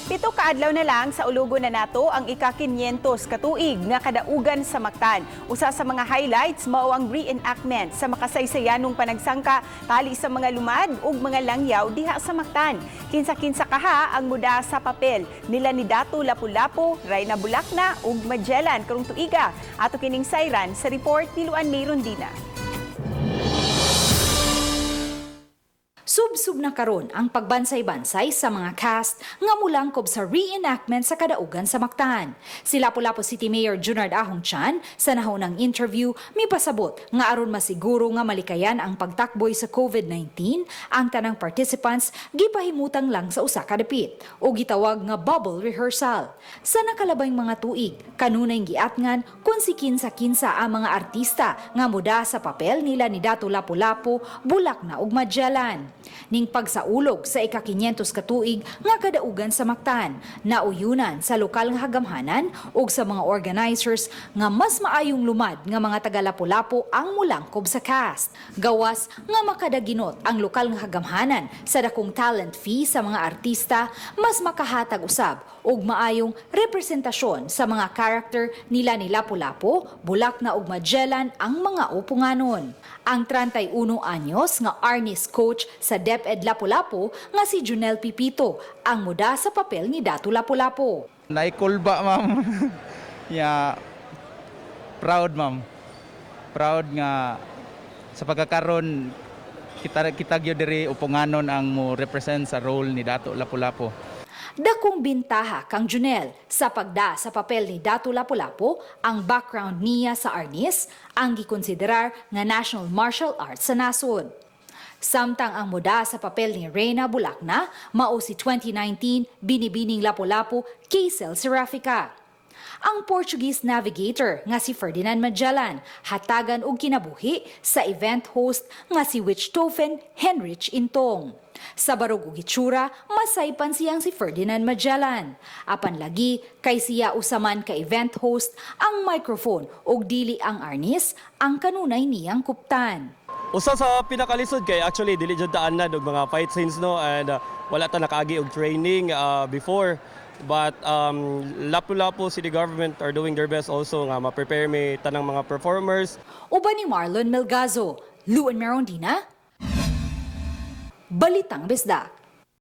7 ka adlaw na lang saulugon na nato ang ika-500 katuig nga kadaugan sa Mactan. Usa sa mga highlights mao ang reenactment sa makasaysayanong panagsangka tali sa mga lumad ug mga langyaw diha sa Mactan. Kinsa-kinsa kaha ang muda sa papel nila ni Datu Lapu-Lapu, Rayna Bulakna ug Magellan karong tuiga? Ato kining sayran sa report ni Luan Merondina. Subsub na karon ang pagbansay-bansay sa mga cast nga mulangkob sa reenactment sa kadaugan sa Mactan. Si Lapu-Lapu City Mayor Junard Ahong Chan sa nahaunang interview mipasabot nga aron masiguro nga malikayan ang pagtakboy sa COVID-19, ang tanang participants gipahimutang lang sa usa ka dapit o gitawag nga bubble rehearsal. Sa nakalabay mga tuig, kanunay giatngan kung si kinsa-kinsa ang mga artista nga muda sa papel nila ni Datu Lapu-Lapu, Bulakna ug Magellan. Ning pagsaulog sa ika-500 katuig nga kadaugan sa Mactan, nauyunan sa lokal nga kagamhanan ug sa mga organizers nga mas maayong lumad nga mga taga Lapu-Lapu ang mulangkob sa cast. Gawas nga makadaginot ang lokal nga kagamhanan sa dakong talent fee sa mga artista, mas makahatag usab og maayong representasyon sa mga karakter nila ni Lapu-Lapu, Bulakna ug Magellan ang mga upunganon. Ang 31 anyos nga Arnis coach sa DepEd Lapu-Lapu nga si Junel Pipito ang muda sa papel ni Datu Lapu-Lapu. Naikulba, ma'am. Ya, proud, ma'am. Proud nga sa pagkakaron kita kita gyud diri upunganon ang mo represent sa role ni Dato Lapu-Lapu. Dakong bintaha kang Junel sa pagda sa papel ni Datu Lapu-Lapu ang background niya sa Arnis, ang gikonsiderar nga national martial arts sa nasod. Samtang ang muda sa papel ni Reyna Bulakna mao si 2019 Binibining Lapu-Lapu Kaisel Serafica. Ang Portuguese navigator nga si Ferdinand Magellan hatagan og kinabuhi sa event host nga si Wichtofen Henrich Intong. Sa barog ug itsura, masaypan siyang si Ferdinand Magellan. Apan lagi kay siya usaman ka event host ang microphone ug dili ang arnis ang kanunay niyang kuptan. Usa sa pinakalisod kay actually dili jud ta anad og mga fight scenes, no, and wala ta nakaagi og training before, but Lapu-Lapu City Government are doing their best also nga ma-prepare mi tanang mga performers. Uban ni Marlon Melgazo, Luan Merondina, Balitang Bisdak.